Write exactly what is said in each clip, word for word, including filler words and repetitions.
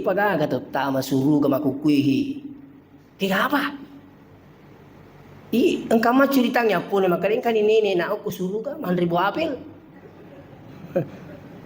Pagaga to tama suruga makukkuihi. Kegapa? I, engka macuritangi appona makkeda engkani nene na okko suruga manre buah apel.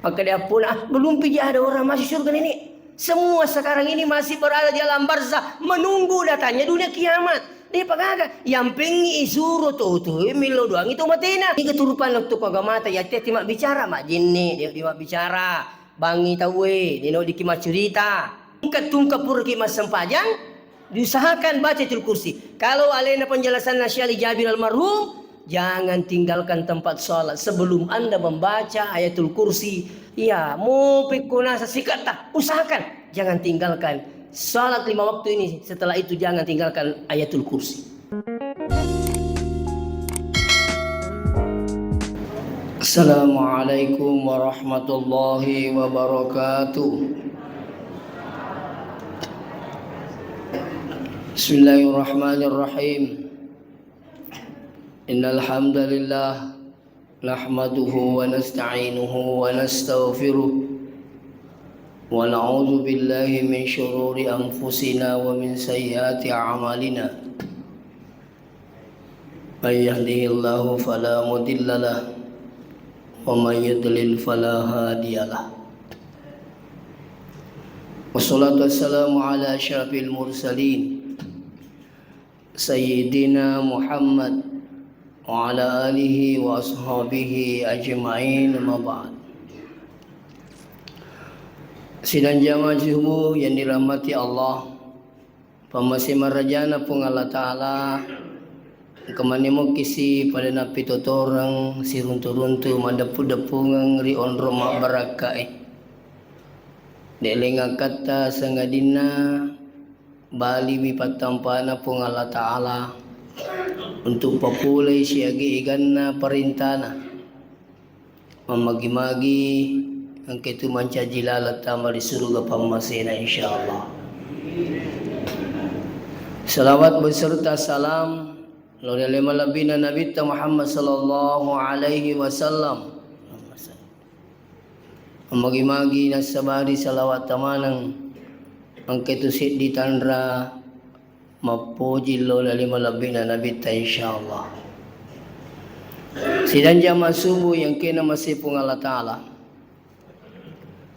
Makkeda appona, "Ah, belum pi ada orang masuk surga, Nenek. Semua sekarang ini masih berada di alam barzah, menunggu datangnya dunia kiamat." Depa gaga, yampengngi isuro to, to, millau doangi to matena. Iga turupanna to ko agamata, yatti-yatti mabbicara, majjenne, de, de mabbicara. Bangngi tauwe, de no diki maccurita. Tungka-tungka puraki massempajang, diusahakan baca Ayatul Kursi. Kalau alena penjelasanna Syekh Ali Jabir almarhum, jangan tinggalkan tempat salat sebelum Anda membaca Ayatul Kursi. Ya, mau pekko nasa sikatta, usahakan jangan tinggalkan salat lima waktu ini. Setelah itu jangan tinggalkan Ayatul Kursi. Assalamualaikum warahmatullahi wabarakatuh. Bismillahirrahmanirrahim. Innal hamdalillah, nahmaduhu wa nasta'inuhu wa nastaghfiruh, wa na'udzu billahi min syururi anfusina wa min sayyiati a'malina. Man yahdihillahu fala mudilla lah, wa man yudlil fala hadiya lah. Wassalatu wassalamu ala asyrafil mursalin, Sayyidina Muhammad wa ala alihi wa ashabihi ajma'in, amma ba'd. Sidang jamaah subuh yang dirahmati Allah, pammase marajana Puang Allah Ta'ala, engka manne mokkisi pada nappitotoreng siruntu-runtu maddeppu-deppungeng ri onrong mabbarakkae. De' leng akkatta sangadinna baliwi pattampana Puang Allah Ta'ala untuk papolei siaga eganna parentana. Mammagi-magi engka tu mancaji laleng tama ri suruga pammasena, insyaallah. Salawat beserta salam lao ri ale malebbina Nabitta Muhammad sallallahu alaihi wasallam. Mammagi-magi nassabari salawat tamaneng engka tu seddi tanra mappoji lao ri ale malebbina Nabitta, insyaallah. Sidang jamaah subuh yang kena masih Puang Allah Ta'ala.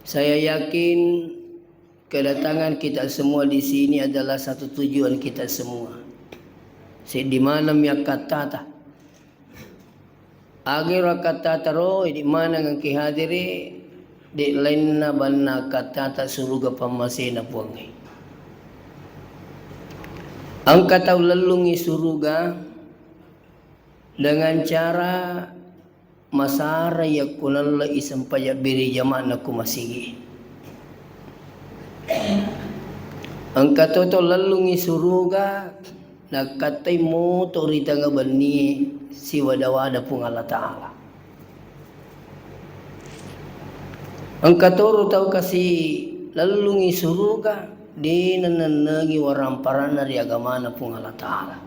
Saya yakin kedatangan kita semua di sini adalah satu tujuan kita semua. Seddi maneng mi akkattata. Aga ero akkattata ro, idi maneng engke hadere, de' lainna banna akkattata suruga pammasena Puangnge. Engka tau lellungngi suruga dengan cara masara yakko nallei sempajang berjama'na ko masigi. Engka to tau lellungngi suruga nakkattai moto ri tengnga bennie siwada-wada Puang Allah Ta'ala. Engka toro tau kasi lellungngi suruga de' nannennengi waramparanna ri agamana Puang Allah Ta'ala.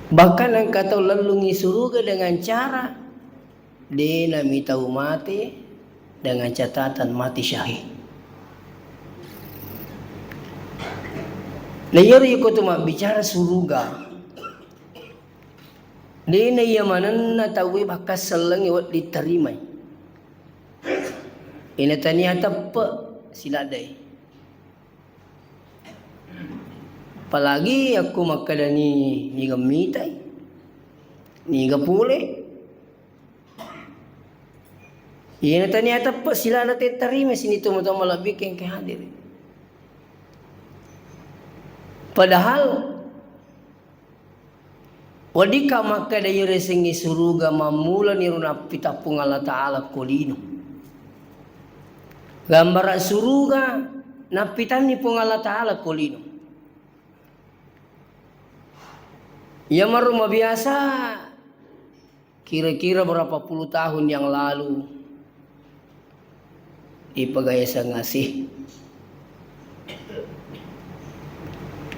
Bahkan engka tau lellungngi suruga dengan cara de' namitau mate dengan catatan mati syahid. Na iyaro iko tu mabbicara suruga, de' na iya manenna tauwe bakka sellengnge wedding tarimai. Ina tania teppe' siladdai. Apalagi yakko makkedani niga mitai, niga pole. Iyana tania teppe' silana tettarima sini tomatoa malebbi engka hadir. Padahal weddikka makkeda iyaro yasengnge suruga mammulani ro nappita Puang Allah Ta'ala ko lino. Gambara suruga nappitanni Puang Allah Ta'ala ko lino. Iyamaro mabiasa kira-kira berapa puluh tahun yang lalu, dipagaya sengasi.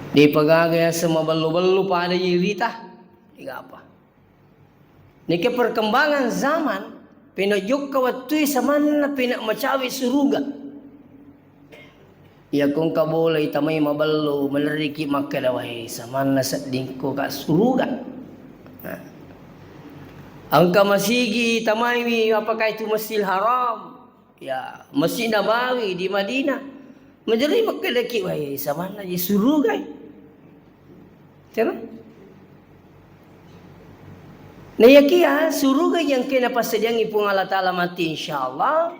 Dipagaga yaseng mabellu-bellu pada irita. Digapa. Neke perkembangan zaman, pena jokka wattui samanna pena macawe suruga. Iya ko engka bola itamai mabello, menerriki makkeda, "Wai, samanna seddingko ka suruga." Nah. Engka masigi itamaiwi, apakah itu Masjidil Haram? Ya, Masjid Nabawi di Madinah. Menjadi makkedaki, "Wai, samanna je suruga." Tena? Nah, iya kia, suruga yang kena passediangi Puang Allah Ta'ala mati, insya Allah,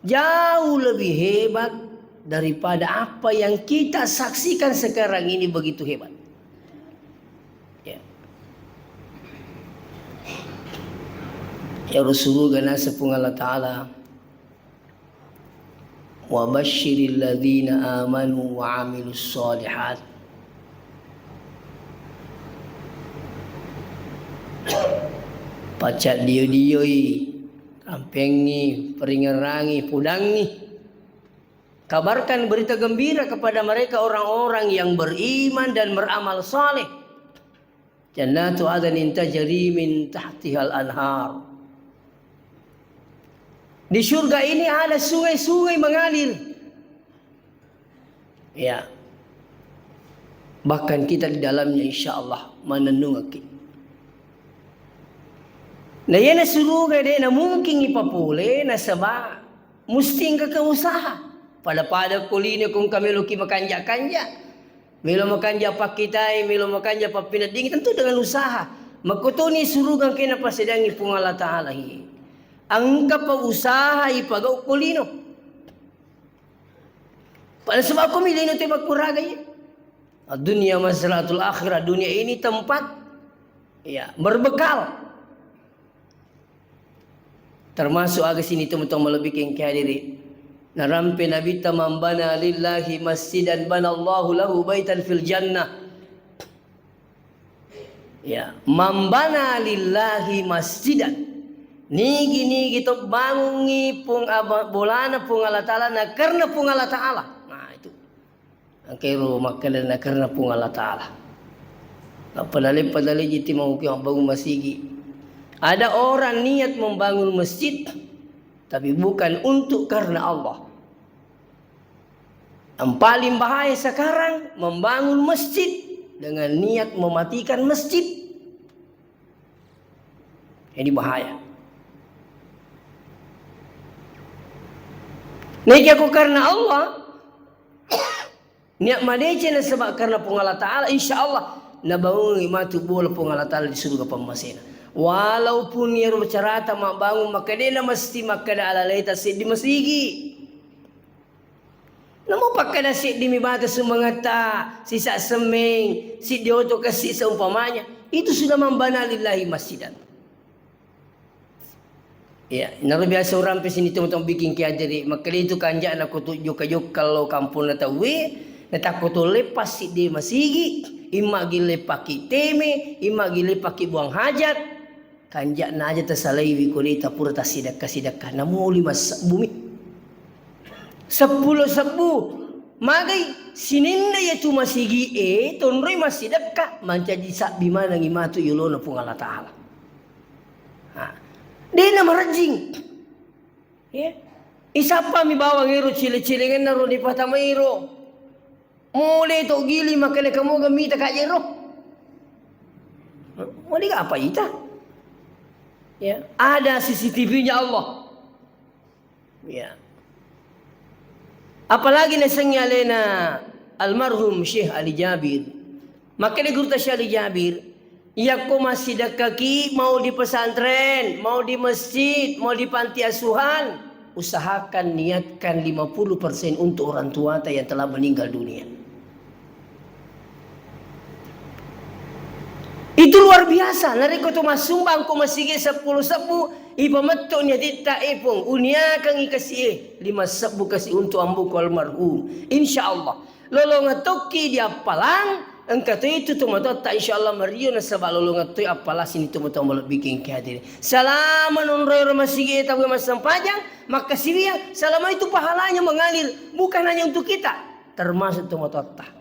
jauh lebih hebat daripada apa yang kita saksikan sekarang ini begitu hebat. Ya. Ya, suruga nasa Puang Allah Ta'ala. Wa basyiril ladzina amanu wa amilus shalihat. Pacaddio-dioi, rampengi, peringerangi, pudangi. Kabarkan berita gembira kepada mereka orang-orang yang beriman dan beramal saleh. Jannatu adnin tajri min tahtihal anhar. Di surga ini ada sungai-sungai mengalir. Ya. Bahkan kita di dalamnya, insya Allah, manennungaki. Nah, iyana suruga de' na mungkin ipapole, nasaba musti engka ke usaha. Pada-pada ko lino ko engka meloki makanja-kanja. Melo makanja pakkitai, melo makanja pappineddingi, tentu dengan usaha. Makkotoni suruga engka napassediangi Puang Allah Ta'ala hi. Engka pa usaha ipagau ko lino. Pada sebab ko mi lino te makkuraga iya. Dunia mazra'atul akhirah, dunia ini tempat, ya, berbekal. Termasuk aga sini teman-teman lebih kengkadiri. Narampe Nabitta, "Man bana lillahi masjidan banallahu lahu baitan fil jannah." Ya, "Man bana lillahi masjidan." Nigi-nigi to bangungi Puang Aba-, bolana Puang Allah Ta'ala, na karena Puang Allah Ta'ala. Nah, itu. Engka ero makkeda na karena Puang Allah Ta'ala. Padale-padale jiti mau ki mabbangun masigi. Ada orang niat membangun masjid, tapi bukan untuk karena Allah. Yang paling bahaya sekarang, membangun masjid dengan niat mematikan masjid. Ini bahaya. Niki aku karena Allah, niat madeceng nasaba karena Puang Allah Ta'ala, insya Allah, nabangungi matu bola Puang Allah Ta'ala di surga pammasena. Walaupun iyaro carata mabbangung, makkeda na mesti makkeda alaleta seddi masigi. Namo pakkeda seddi mi bata sumangetta, sisa semmeng, siddi oto kessi seumpamanya, itu sudah man bana lillahi masjidan. Iya, naro biasa orang pe sini tong-tong bikin ki ajari, makkeda itu kanja'na ko tu jokka-jokka lo kamponna tauwe, natakko to leppa siddi masigi, imma gi leppaki teme, imma gi leppaki buang hajat. Kanja'na aja tasalaiwi ko de tapura tassidekka-sidekka, namoli massebbu mi. Seppulo sebbu. Magai sininna iyatu masigi e, tonroi massidekka, mancaji sabbi manengi matu yolona Puang Allah Ta'ala. Ha. Dena marejjing. Ya. Isappa mi bawang ero cile-cilengenna ro dipatamairo. Mole to gili makkeda kamoga mita kajero. Mole apa ita? Ya, ada C C T V-nya Allah. Ya. Apalagi nasengngi alena almarhum Syekh Ali Jabir. Makkeda gurutta Syekh Ali Jabir, "Iyakko massidekkaki mau di pesantren, mau di masjid, mau di panti asuhan, usahakan niatkan lima puluh persen untuk orang tuata yang telah meninggal dunia." Itu luar biasa. Narekko to massumbang ko masigi seppulo sebbu, ipametto ni atitta, "Eh, Puang, uniakangi kasi e lima sebbu kasi untuk amboku almarhum." Insya Allah. Lolongeng tokki diappalang, engka to itu tomatoatta, insya Allah mario nasaba lolongeng toi appalasini tomatoa malebbi kengke hadiri. Salama nonroi ro masigi e tauwe massempajang, makkasiwiang, salama itu pahalanya mengalir, bukan hanya untuk kita, termasuk tomatoatta.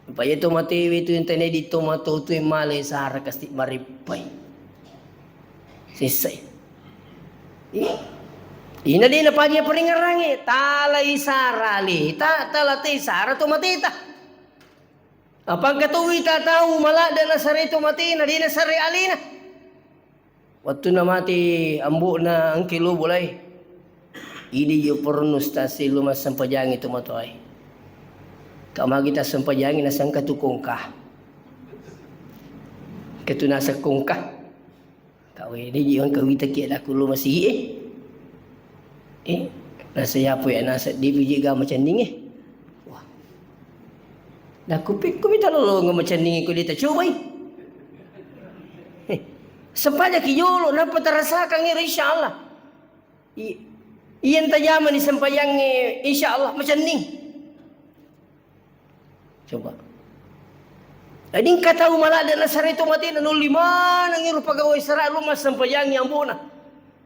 Apa iya to matewe tu intene di to mato tu male sara kasti marippai. Sisai. Iya. Ina de' napaja paringerrangnge, talai sara aleta, tala te sara to mateta. Apa engka towi ta tau maladde' nasare to matena, de' nasare alena. Wettunna mate ambo'na engka lo bolae. Idi jo pernu stasi lo massempajangi to matoae. Ka magi tassempajangi nasengka tu kongka. Ketu naseng kongka. Kawede ji engka wita ki ada kulo masigi e. Eh, nasa yapo ya nasa dipi ji ga macenning e. Wah. Dah kupikku mita lolonga macenning e ko dita cobai. Eh, sempaja ki jolo napa tarasakan ero insyaallah. I-, iya enta jamani sempajangnge insyaallah macenning. Coba. Jadi engka tau maladde' nasare to matena nolli maneng ero pegawai sara lo massempajangi ambo'na.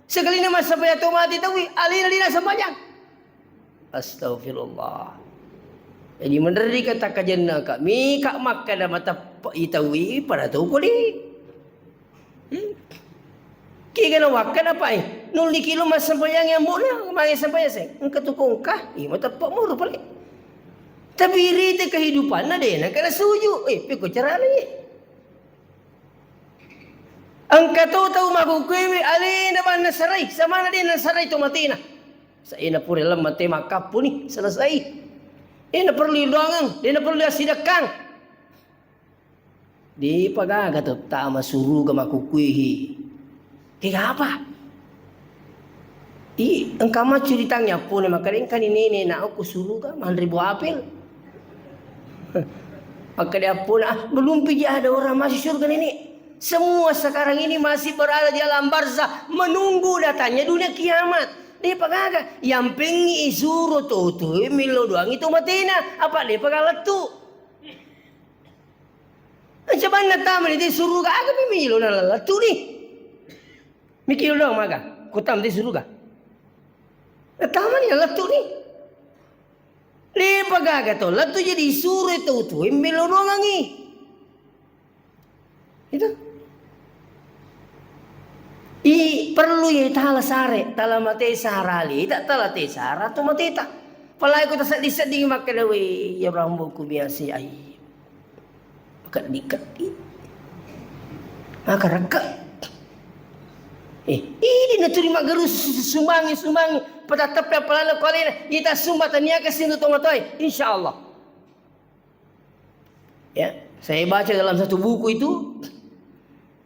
Sekalina massempajang to mate taui, alena de' nasempajang. Astagfirullah. Jadi menderri kata kajenna ka, mika makkada mateppe'i taui pada tau kodi. Hmm? Kega na wakkada, Pak, eh? Nulli ki lo massempajangi ambo'na, magi sempajang se. Engka tu kongka, ih, mateppe' moro pale. Tapi rite kehidupanna de' na kena suju. Eh, pekko carana ye. Engka to tau makkukkuewe alena bang nasarai, samana de' nasarai to matena. Saena pura lem mate makkappu ni, selesai. De' na perlu doangeng, de' na perlu assidekkang. De'pa gaga to tama suruga makkukkuehi. Kega apa? I, engka macuritangngi appone makkeda engkani nene na okko suruga manre buah apel. Makkeda appone, "Ah, belum pi ada orang masuk surga, Nenek. Semua sekarang ini masih berada di alam barzah menunggu datangnya dunia kiamat." De'pa gaga, yampengngi isuro to tu millau doangi to matena, apa de'pa gaga lettu. Ancamanna tamani te suruga aga pi milo na lettu ni. Mikir dong maga, ko tama te suruga. Na tamani na lettu ni. De'pa gaga to lettu jadi isuro tau tuwe melo dongangi. Itu. I perlu ye tala sare, tala mate sara aleta, tala te sara to mateta. Apalagi ko tasedding-sedding makkeda, "We, ya Rambo ku biasa ai." Keddi-keddi. Maka rekka. Eh, ini naturi maggeru su-, su-, sumbangi, sumbangi. Patateppe apalala ko alena. Ita sumba tania kasi untuk tomatoy. Insya Allah. Ya, saya baca dalam satu buku itu.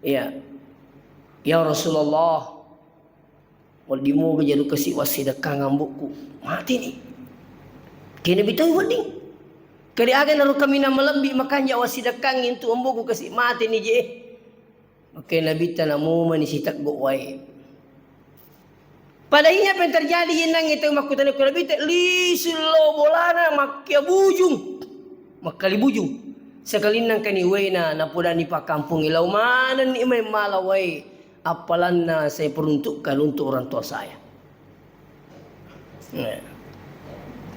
Ya. Ya Rasulullah, wedding moga jaru kasi wassidekkang ambo'ku. Mateni. Kena bitau wedding. Kade aga naro kaminang malebbi makanja wassidekkangngi untuk ambo'ku kasi mateni je. Maka Nabitta namumani siteggo wae. Pada iya apa yang terjadi, yenang itu makkutana ku Nabitta, lisu lo bolana makkia bujung. Makkali bujung. Sekalinnang kani waena napodani pakkampung ilau manenni mai mala wae. Appalanna saya peruntukkan untuk orang tua saya. Nah.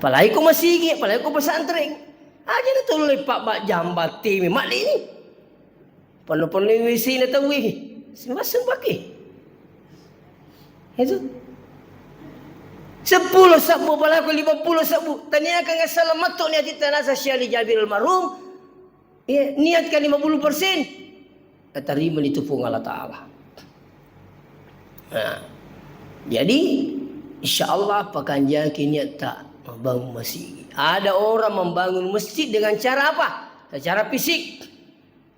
Apalagi ko masigi, apalagi ko pesantren. Aja na tolong lepak bak jambat timi, mak ini. Penuh-penuh W C na tauwe. Sembah-sembah ke. Itu. Seppulo sabbu, apalagi lima puluh sabbu. Taniakan asal matuk ni ati tanasa syali Jabir almarhum. Iya, niatkan lima puluh persen. Ditarimani tu Puang Allah Ta'ala. Nah, jadi, insya Allah, pakanjaki niatta membangun masjid. Ada orang membangun masjid dengan cara apa? Secara fisik,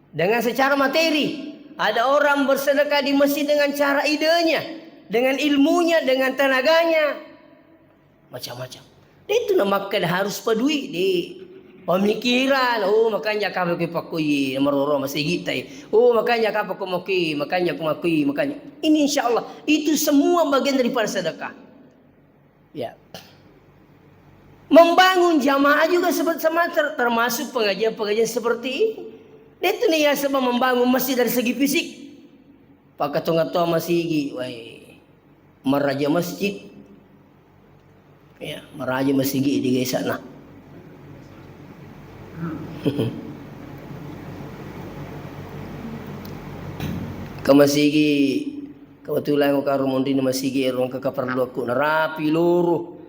dengan secara materi. Ada orang bersedekah di masjid dengan cara idenya, dengan ilmunya, dengan tenaganya. Macam-macam. De' tu na makkeda harus padui, de'. Pemikiran, oh, makanja kapang ko pakkoi, maroro masigi tai. Oh, makanja kapang ko makkoi, makanja ko makkoi, makanja. Ini insya Allah, itu semua bagian daripada sedekah. Ya. Membangun jamaah juga sebet-, sama ter-, termasuk pengajian-pengajian seperti ini. De' tu na iya sebab membangun masjid dari segi fisik. Pakkatonga-tonga masigi, wae. Maraja masjid. Ya, maraja masigi di desa na. Ke masigi, Kebetulan ko karo monrina masigi ero engka keperluanku narapi loro.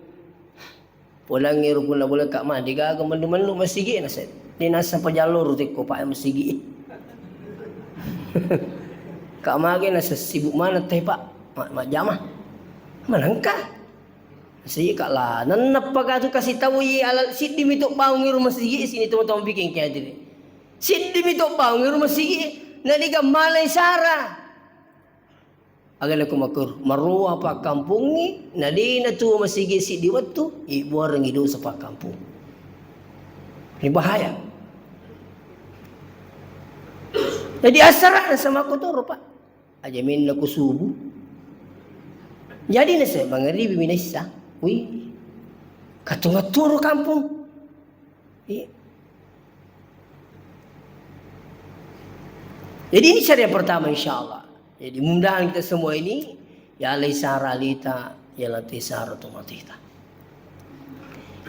Podangngi ro punna boleh kak mandi gaga mendu-mendu masigi nase. Di nasa pajalloro tekko pak masigi. Kak mage nasa sibuk mana teh pak. Ma-, majama. Manengka. Sigi kak la nennappa katu kasih tahu i ala siddi mito baung ro masigi sini teman-teman bikin kayak tadi. Siddi mito baung ro masigi. Nadiga malai sara. Aga nako makkoro, maroa pakkampungngi, na de natuo masigi siddi wettu, ibuarengngi dosa pakkampung. Ini bahaya. Jadi asara sama kotoro, Pak. Aja minna ku subuh. Jadi nasa mangaribi minaissa. Wih. Katunga turu kampung. Iya. Jadi ini cara yang pertama, insya Allah. Jadi mudah-mudahan kita semua ini ya laisara alita, ya latisara tomatita.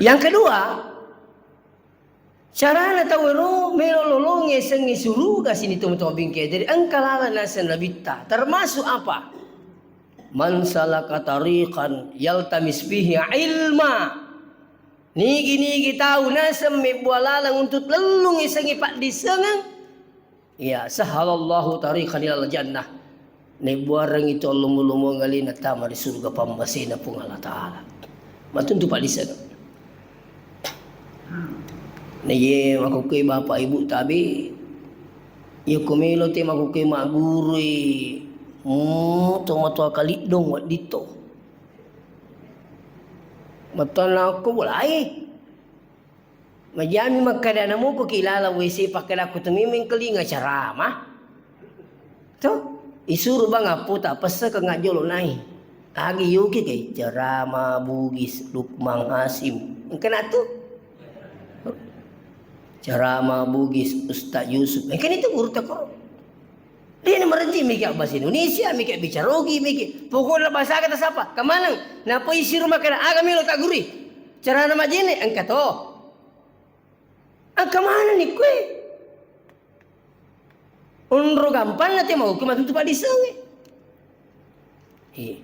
Yang kedua, carana tau ero melo lolongi sengi suruga sini teman-teman bingkai. Jadi engka laleng naseng nabitta. Termasuk apa? Man salaka tariqan yaltamis fihi ilma. Nigi-nigi tau naseng mebbualaleng untuk lellung isengi paddissengeng. Iya, sahhalallahu tariqan ilal jannah. Nibbuarengngi to lomo-lomo ngalena tama ri surga pammasena Puang Allah Ta'ala. Matuntu paddissengeng. Naye makukkue bapak ibu tabe, iya ko melo te makukkue maggurui, mm, to matoa kaliddong wedditto. Mattanna ko bolai. Majami makkada namuko ki lala W C pakkadakku tu memeng kelinga carama. To, isuru bang apputa pesseke ngajjolo nai. Agi yuki ke carama Bugis Lukman Hasim. Engkana tu. Carama Bugis Ustaz Yusuf. Engkana itu guru takoro. Dena merenci miki bahasa Indonesia, miki bicara ogi, miki. Pokokna bahasa kata sapa? Kemanang? Napa isi rumah kena? Aga melo tak guri. Carana majene engka to. Engka mana ni kue? Onro gampanna te mau ke matu tu padisengi. Iya.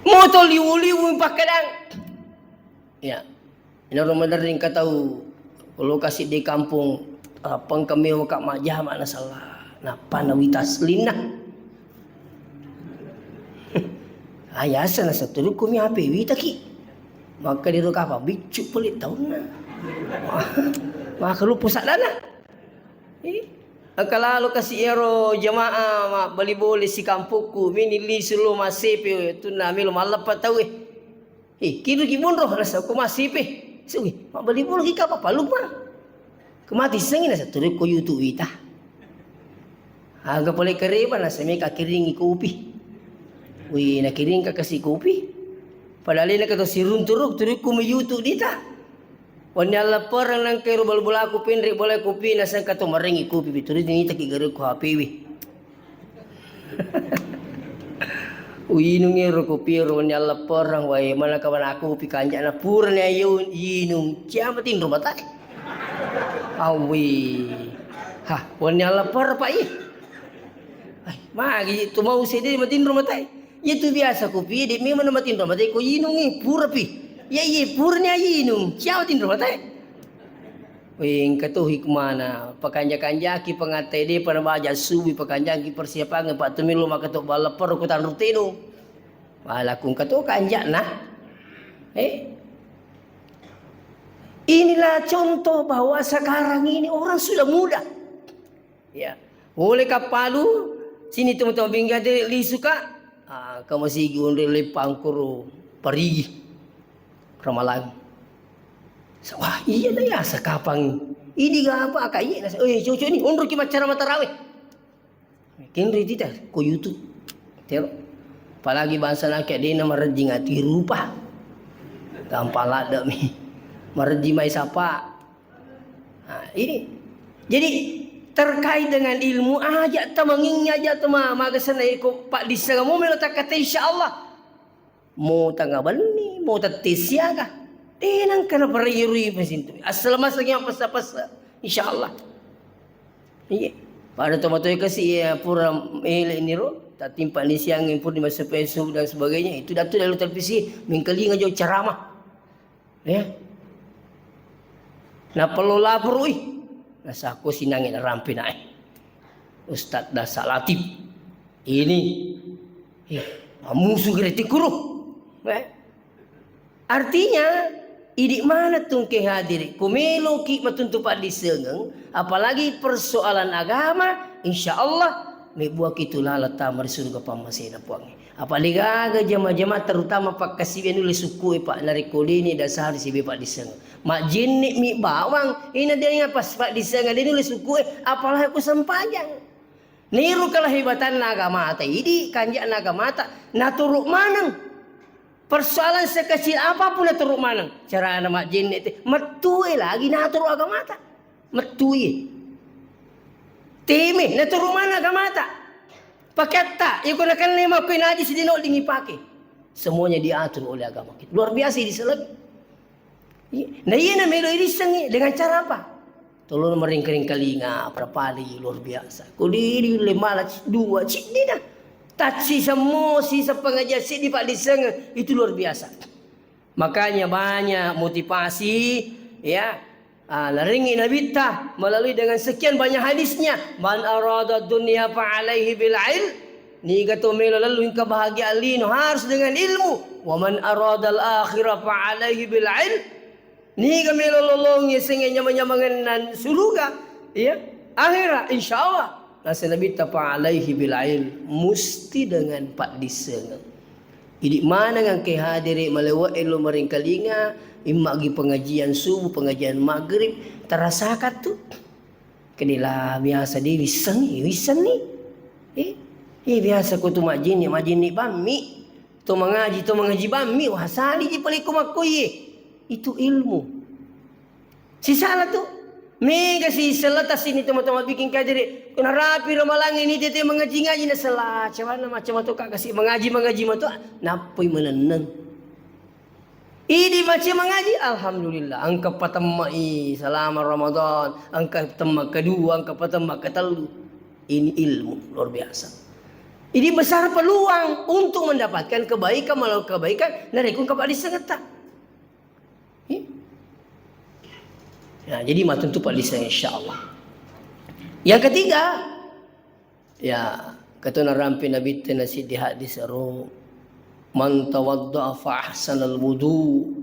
Moto liwu-liwu pakkedang. Ya. Ina ro maderring ka tau lokasi di kampung, ah, pengkemeo ka majama na salah. Nappa na wita aslinna. Ayasa na seturuku mi ape wita ki. Maka diro kapa biccu pole taunna. Maka lupu sadana. Eh, engka lalo kasi ero jamaah mabbali bola si kampokku, mini lisu lo massepe, tunna melo malleppa tau e. Eh, kiru ki bonro, rasa ko massepe. Sugi, mabbali bola ki kapa palukma. Kemati sengi na satu ko YouTube ita. Aga pole kareba na semeka kiringi kopi. Wi, na kiring ka kasi kopi. Padahal ini kata sirun turuk, turukku me YouTube dita. Wenni alleppereng nangka ero bola-bolaku penre bola kopi, nasengka to marengi kopi, bituri nitaki garekku H P wi. Uinung ero kopi ero wenni alleppereng, wae, mana kawan aku kopi kanjana purani ayo inung, ciama tinro matae. Awi. Hah, wenni alleppereng, Pak, ih. Ai, magi tu mau sede matinro matae. Iya tu biasa kopi, de memang matinro matae ko inungi, pura pi. Iya, iya, purani ayo inung, ciama tinro matae. Wih, engka to hikmana, pakanja-kanjaki pangatte de pada baja subuh, pakanjaki persiapannya, Pak, tu melo maka to balla perro ko tanru teno. Walaku engka to kanjana. Eh? Inilah contoh bahwa sekarang ini orang sudah muda. Ya. Oleh kappalu, sini teman-teman bingga de lisu ka. Ah, ka masigi onre leppang koro parigi. Ramalang. Sa-, wah, iya na ya, sakapang. Ini ga apa, aka iya, nasa, eh, cocok ni, onro ki maccara matarawe. Kenri tita, ko YouTube. Tero. Apalagi bangsa nake dena marejing ati rupa. Gampang ladde mi. Marejing mai sapa. Nah, ini. Jadi, terkait dengan ilmu, aja tamangingi, aja tama-, magasana iko, Pak, disagamu melo takate, insya Allah. Mo tanga benni, mo tette siaga. Eh, nangka na parerui pasintu. Asal masa yang pesa-pesa. Insya Allah. Iya. Pada tomatoe kasi, iya, pura ele' niro, tatimpa ni siang, pura di masa Facebook dan sebagainya, itu datu dalam televisi, mengkalinga jo ceramah. Ya. Nappa lo lapor, ih. Nasako sinange narampe nae. Ustaz Dasa Latif. Ini. Eh, mamusu gere tikuru. Eh. Artinya, idi' maneng tu engka hadiri. Ko meloki matuntu paddissengeng, apalagi persoalan agama, insya Allah, mebbuaki tu laleng tama ri surga pammasena Puangnge. Apa degaga jama-jama, terutama pakkasiwiang nulle sukkue, Pak, narekko deni dasari sibawa paddissengeng. Majjenne' mi bawang, ina dena pas paddissengeng de nulle sukkue, apalagi ko sempajang. Niru kalahebatanna agamata, idi' kanja'na agamata, naturu' maneng. Persoalan sekecil apapun naturu' maneng. Carana majjenne' te, mettue lagi naturu' agamata. Mettue. Teme, naturu' maneng agamata. Pakeatta, iko nakenna makkoi najis de' nawedding ipake. Semuanya diatur oleh agama kita. Luar biasa idi' selebbi. Iya. Nah, iya na melo irissengngi dengan cara apa? Tolong meringkering kalinga, perpali luar biasa. Ko diri le mala ci-, dua, ciddina. Tacci semua, sisa pengajian, siddi paddissengeng, itu luar biasa. Makanya banyak motivasi, ya. Ah, laringi Nabitta melalui dengan sekian banyak hadisnya. "Man arada dunya fa alaihi bil ilm." Niga to melo lellung kebahagiaan lino harus dengan ilmu. "Wa man aradal akhirah fa alaihi bil ilm." Niga melo lolongi sengnge nyamang-nyamangenna suruga, iya, akhirat, insya Allah. Naseng Nabitta, "Fa alaihi bil ilm," musti dengan paddissengeng. Idi' maneng engka hadere' malewe' elo maringkalinga, imma gi pengajian subuh, pengajian maghrib, tarasakan tu. Kedela biasa de' wissengngi, wissenni. Eh, eh, biasa ko tu majjenne', majjenne' bammi. To mangaji, to mangaji bammi, wah, sali ji pale ko makkoye. Itu ilmu. Sisala tu. Mega si sella tassini toma-toma bikin kajere. Ko narapi ramalangnge ni tete mangaji-ngaji na sella. Cawanna macam tu ka kasi mangaji-mangaji matu. Nappoi manenneng. Idi' macam mangaji, alhamdulillah. Engka patemma'i selama Ramadan. Engka temma kedua, engka patemma ketellu. Ini ilmu luar biasa. Ini besar peluang untuk mendapatkan kebaikan, melakukan kebaikan, narekko engka paddissengetta. Iya. Nah, jadi matuntu paddisseng, insya Allah. Yang ketiga, ya, katona rampe Nabitta na siddi hadis ro, "Man tawadda'a fa ahsanal wudu."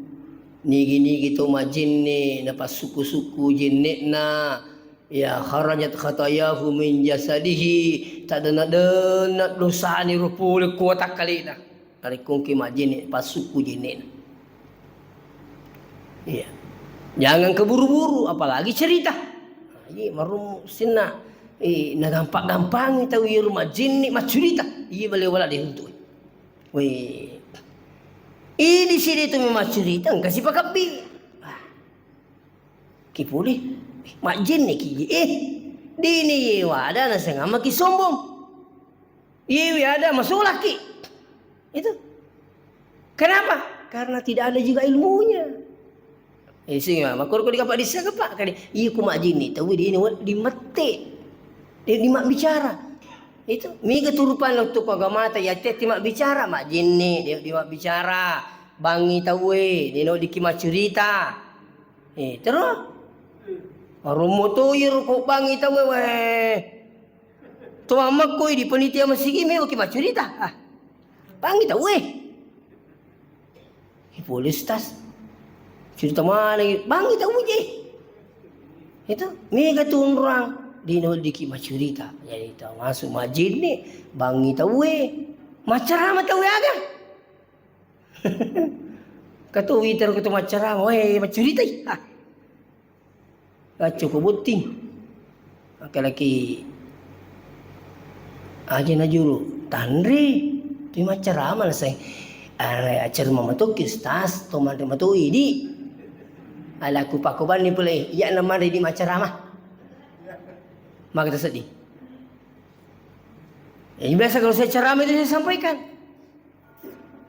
Nigi-nigi to majenne, napassukku-sukku jenne'na, ya, kharajat khatayahu min jasadihi, tadenna-denna dosana ro pole ko watakkalena. Narekko engka majjenne', passukku jenne'na. Iya. Jangan keburu-buru, apalagi cerita. Nah, iya, marummu sinna, eh, nagampang-gampangi tau iyaro majjenne' maccurita. Iya, bale wala de' untu'. Weh. Idi' sidi tu maccurita, engka sipakebbi. Ah. Ki pole, majjenne' ki, eh, dini yewa ada nasengama ki sombong. Yewi ada masulaki. Itu. Kenapa? Karena tidak ada juga ilmunya. Eh, sing, makkoro ko dikapa disseng, Pak? Kali, iya ku majjenne' tau dini wa-, dimette. Dia dimabbicara. Itu. Mega turupan waktu ko agamata, ya, teti mabbicara, majjenne', dia dimabbicara. Bangi tauwe, dino diki maccurita. Eh, terus? Marummu to iyaro ko bangi tauwe, weh. To mammekko idi panitia masigi mewaki maccurita. Ah. Bangi tauwe. Eh, pole, Ustaz. Curita maneng, bangi tauwe je. Itu, mega tunrang. Dino diki maccurita. Jadi, termasuk majjenne', bangi tauwe. Maccarama tauwe aga. Katu witer ko tu maccarama, weh, maccuritai. Ah. Lacco ko botting. Engka laki aja najulu, tanre. Tu maccarama naseng. Are acara mama tokki, Ustaz, to manre matoi di. Ala ku pakobanni pole, iya na manre di maccarama. Maka tersedih. Jadi biasa kalau saya ceramah itu saya sampaikan.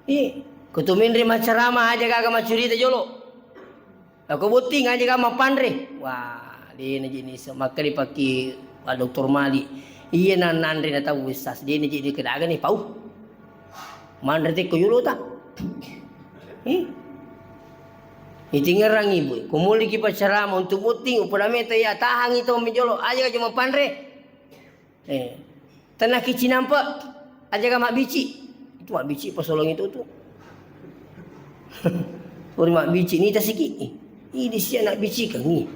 Iya, ko tu menre maccarama aja gaga maccurita jolo. Lako botting aja gaga mappanre. Wah, dena jenis maka dipake Pak Doktor Malik. Iya na nanre na tau wissas, dene jadi kedaga nih pau. Manre tekko yolo ta. Eh. Itingerang ibu, ko muli ki pacarama untuk botting, upada meta ya tahangi to menjolo, aja ka cuma panre. Eh. Tenaki cinampe, aja ka mabbici. Itu mabbici pasolong itu tu. Uri mabbici ni tasiki. Ini si anak bici kan ni.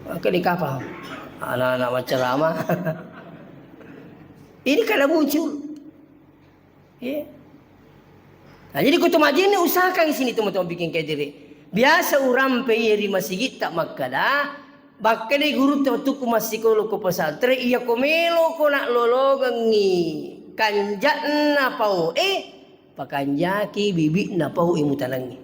Maka di kapal. Anak-anak macarama. Ini kada muncul. Iya. Nah, jadi ko to majjenne usahakan sini teman-teman bikin kayak diri. Biasa urampe iya ri masigitta makkada, bakkedai gurutta wettukku massikolo ko pesantren, iya ko melo ko nak lolongengi kanja'na pau e, pakanjaki bibikna pau e mutanangi.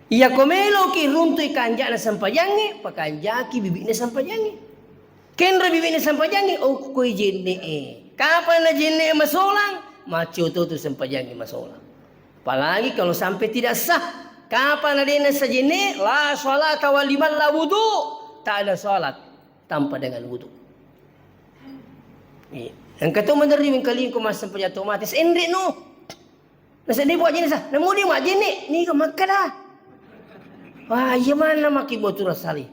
Iya ko meloki runtui kanja'na sempajangnge, pakanjaki bibikna sempajangnge. Kenro bibikna sempajangnge, okkoi jenne'e. Kapang na jenne'e masolang, maccio to tu sempajangnge masolang. Apalagi kalau sampai tidak sah. Kapang na dena sah jenne'e, la salata wa liman la wudu. Tak ada salat tanpa dengan wudu. Iya. Engka to menerri wengkalingko massempajang otomatis, enre no. Naseng de' buat jenis, ah. Namo de' majjenne', niga makkada. Wah, iya manna maki botu rasali.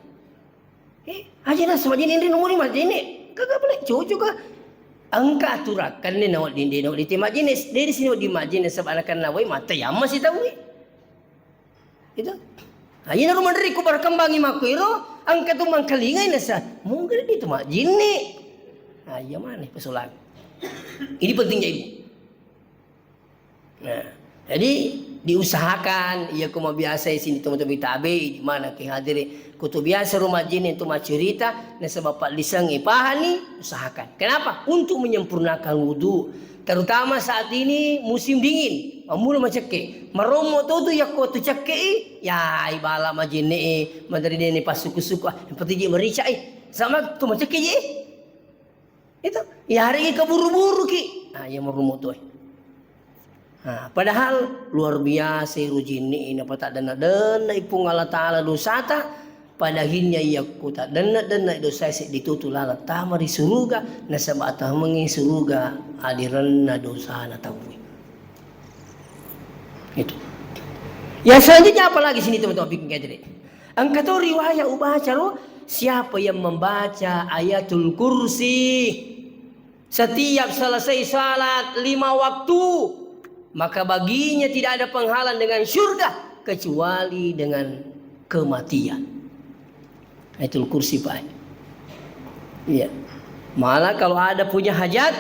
Eh, aja na semajjenne' namo de' majjenne'. Kagak boleh, cocok ka. Engka aturakkanne nawedding de' nawedding te majjenne', de' di sini wedding majjenne' sebab anakanna wai mata yamma sitaui. Itu. Aja na rumah dari ku berkembangi makku iro, engka tu mangkalingai nasa. Mungkin itu majjenne'. Aja mana pesolang. Ini pentingnya ibu. Nah, jadi diusahakan, iya ko mabiasa sini teman-teman tabe, di mana ki hadiri, ko to biasa rumah jin itu macurita, nasaba Pak Lisang ipahani, usahakan. Kenapa? Untuk menyempurnakan wudu. Terutama saat ini musim dingin, mammula macekke. Marommo to tu yakko tu cekke i, ya ibala majenne e, madari dene pasuku-suku, ah, yang penting je merica e. Sama tu macekke je. Itu, iyaregi kaburu-buru ki. Nah, iya marumo tu e. Nah, padahal luar biasa ero jinni e, napataddenna-denna i Puang Allah Taala dosata, pada akhirnya iya ko taddenna-denna dosa seddi tu tu laleng tama ri suruga, nasaba tamengi suruga adirenna dosana tauwe. Itu. Yang selanjutnya apa lagi sini teman-teman bikin kayak tadi? Engka to riwayat ubaca ro, siapa yang membaca Ayatul Kursi setiap selesai salat lima waktu, maka baginya tidak ada penghalang dengan syurga kecuali dengan kematian. Ayatul Kursi, Pak. Iya. Malah kalau ada punya hajat,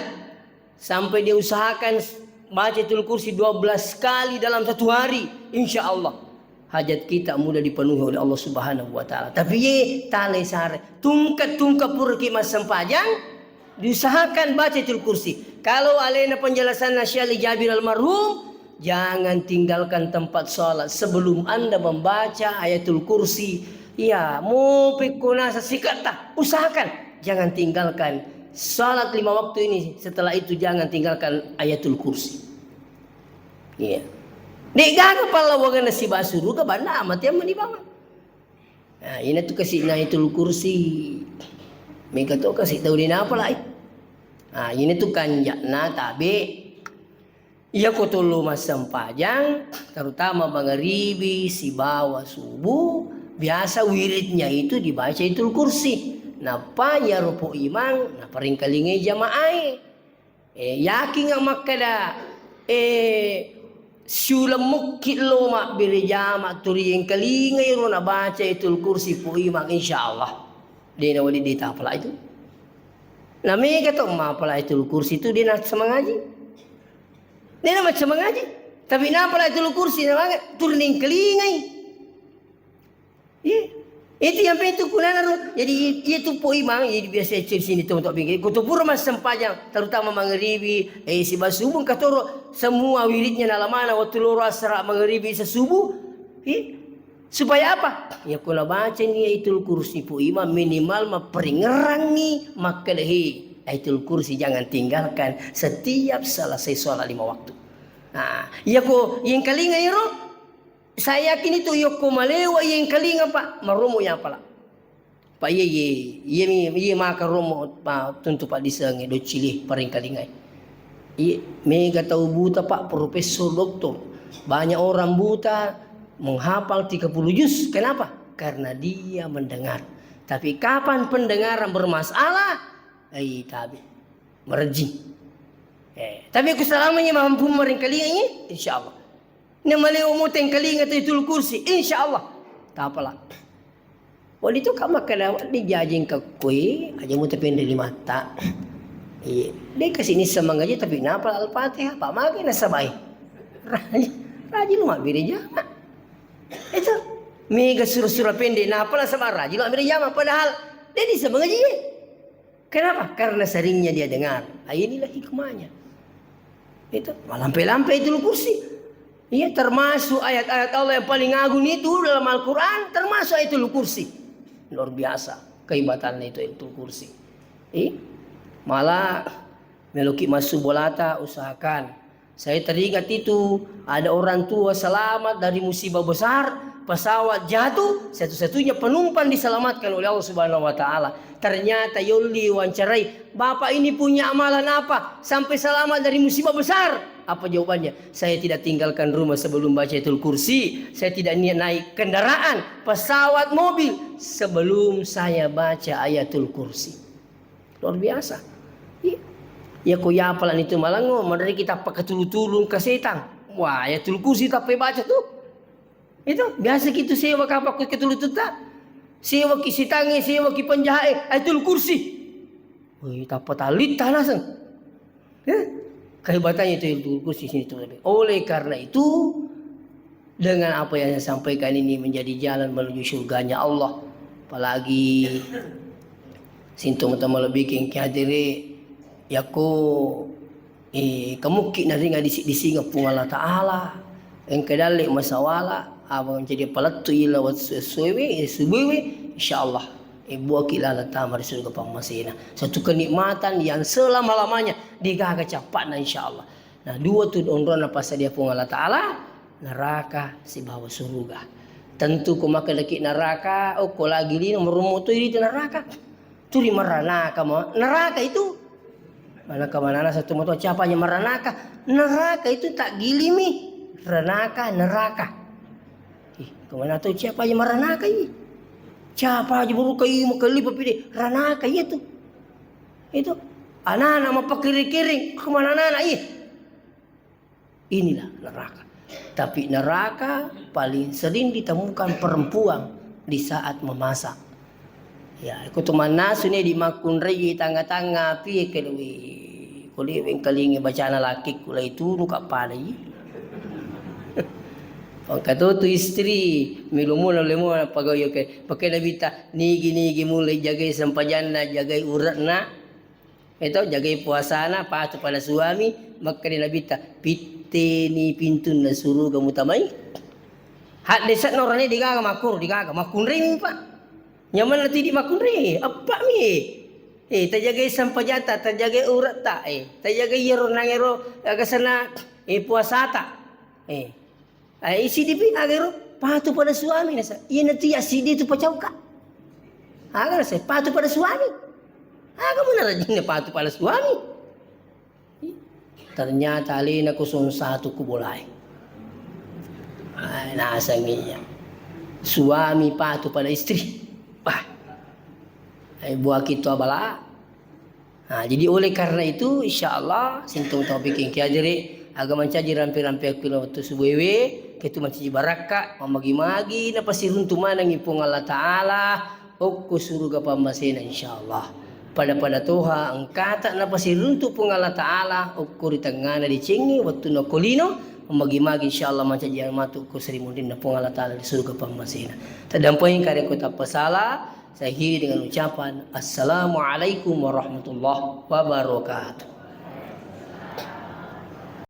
sampai dia usahakan s-, baca Ayatul Kursi dua belas kali dalam satu hari, insya Allah hajat kita mudah dipenuhi oleh Allah Subhanahu wa Ta'ala. Tapi ye, talai sare, tungka-tungka puraki massempajang, diusahakan baca Ayatul Kursi. Kalau alena penjelasan Syekh Ali Jabir almarhum, jangan tinggalkan tempat salat sebelum Anda membaca Ayatul Kursi. Ya, mau pekko nasa sikata, usahakan. Jangan tinggalkan salat lima waktu ini, setelah itu jangan tinggalkan Ayatul Kursi. Iya. De'gaga pallawangenna sibawa suruga, banna amatiang mani bawang. Nah, ina tu kasi' na Ayatul Kursi. Mega to kasi' tau de' napalai. Nah, ina tu kanja'na tabe'. Iya ko tollo massempajang, terutama mangaribi sibawa subuh, biasa wiridnya itu dibaca Ayatul Kursi. Nappa iyaro po imang naparingkalingai jamaae. Eh, yakinga makkeda, eh, siuleng mukki lo mabbere jama turi engkalingai ro nabaca Ayatul Kursi po imang, insya Allah. De' nawedding ditapala itu. Na mega to mapala Ayatul Kursi tu de' nassemangaji. Dena macca mangaji. Tapi napala Ayatul Kursi na manga turun engkalingai. Iya. Itu yang penting kunana ro. Jadi itu po imang, jadi biasa cek sini teman-teman. Ko to pura massempajang, terutama mangaribi, eh, sibawa subuh katoro semua wiridnya nalamana waktu loro asara mangaribi sesubuh. Iya. Supaya apa? Ya, ko nabacani Ayatul Kursi po imang, minimal mapparingerangngi makkeda, "He, Ayatul Kursi jangan tinggalkan setiap selesai sholat lima waktu." Nah, iya ko yengkalinga iro, saya yakin itu yokko malewa yengkalinga, Pak, maromo yapala. Pak, iye, iye, iye mi, iye maka romo, pa, tuntu Pak disengnge, docili, paringkalingai. Iye, mega tau buta, Pak, profesor, doktor. Banyak orang buta menghafal tiga puluh juz. Kenapa? Karena dia mendengar. Tapi kapan pendengaran bermasalah, ai, tabe. Merejing. Eh, tapi ku selamanya mampu meringkalingai, insya Allah. Namalewa mo tengkalinga tu Ayatul Kursi, insya Allah. Tapala. Wali tu kama kada wali jajing ka kue, aja mu tapende limatta. Iya, deka sini semangaji tapi napa Al-Fatihah, Pak, magi nasabai. Raji, raji lu mabbere jama. Itu mega sura-sura pendek, napa nasaba raji lu mabbere jama, padahal dia di semangaji. Kenapa? Karena seringnya dia dengar. Ah, inilah hikmahnya. Itu, malampe-lampe Ayatul Kursi. Iya, termasuk ayat-ayat Allah yang paling agung itu dalam Al-Quran, termasuk Ayatul Kursi. Luar biasa kehebatannya itu Ayatul Kursi. Ih, malah meloki masuk bolata, usahakan. Saya teringat itu, ada orang tua selamat dari musibah besar, pesawat jatuh, satu-satunya penumpang diselamatkan oleh Allah Subhanahu wa Ta'ala. Ternyata yolli wawancarai, "Bapak ini punya amalan apa sampai selamat dari musibah besar?" Apa jawabannya? "Saya tidak tinggalkan rumah sebelum baca Ayatul Kursi. Saya tidak niat naik kendaraan, pesawat, mobil sebelum saya baca Ayatul Kursi." Luar biasa. Iya. Ya ko yapalani tu malango, menreki tappa katulu-tulung ka setang. Wah, Ayatul Kursi tappa baca tu. Itu biasa ki tu sewa kapang ko katulu-tulutta. Sewa ki setangnge, sewa ki penjahat e, Ayatul Kursi. Wih, tappa talitta naseng. Eh, kehebatannya itu Ayatul Kursi sini tu. Oleh karena itu, dengan apa yang saya sampaikan ini menjadi jalan menuju surganya Allah. Apalagi sinto mata malebbi ki hadiri, yako, eh, kemukki naringa disi-, disingeng Puang Allah Ta'ala. Engka dalle masawala, apa menjadi palettu ila wat-, suwe-, suwewe, eh, subuiwe, insya Allah, eh, buaki lala tama di surga pammasena. Satu kenikmatan yang selama-lamanya degaga cappa'na, insya Allah. Nah, dua tu onronna passadia Puang Allah Ta'ala, neraka sibawa suruga. Tentu ko makkedaki neraka, oh, ko lagi lino merummu tu di neraka. Turi maranaka mo, neraka itu. Mana kemanana satu moto siapa aja maranaka? Neraka itu tak gilimi. Renaka, neraka. Ih, kemana tu siapa aja maranaka ini? Siapa aja buruka ini mau kelipa pide? Ranaka iya tu. Itu. Anak-anak mau pakiring-kiring, kemana anak-anak iya? Inilah neraka. Tapi neraka paling sering ditemukan perempuan di saat memasak. Ya, ko tu mannasu ni di makkunrai tangnga-tangnga api, ke lui, ko liweng kalingi bacana laki ku lai tunu ka pada i. Pangkatutu istri, milumuna lemuna pagayo ke, pakai Nabi ta, nigi-nigi mulai jagai sempajanna, jagai uratna. Eto, jagai puasana, patuh pada suami, makkeda Nabitta, "Pitteni pintunna suruga mutamai." Haddese'na orane degaga makkoro, degaga makkunrai mi, Pak. Nyamanna tidi makkunrai, eppa mi. Eh, tajagai sampajata, tajagai uretta, eh, tajagai iyaro nangero, eh, agasana, eh, puasata. Eh. Ai, sidi pi, aga ero? Patuh pada suami, nasa. Iya, nanti ya sidi tu pacauka. Aga nasa, patuh pada suami. Aga mana rajinnya patuh pada suami? Ternyata alena kosong satu ku bolai. Ai, nasangi iya. Suami patuh pada istri. Wah. Ai, buah kitu abala. Nah, jadi oleh karena itu, insya Allah, sintung taufik engki ajere, aga mancaji rampe-rampe aku waktu subuh ewe, ketu mancaji barakka, mamagi-magi, napasiruntu manengi Puang Allah Ta'ala, okko suruga pammasena, insya Allah. Pada-pada toha, engkata napasiruntu Puang Allah Ta'ala, okko ri tengngana decengi, waktu nakolino, mamagi-magi, insya Allah, mancaji matu ko seri munrinna Puang Allah Ta'ala di suruga pammasena. Tadampai kareko tappasala, Saya akhiri dengan ucapan, "Assalamualaikum warahmatullahi wabarakatuh."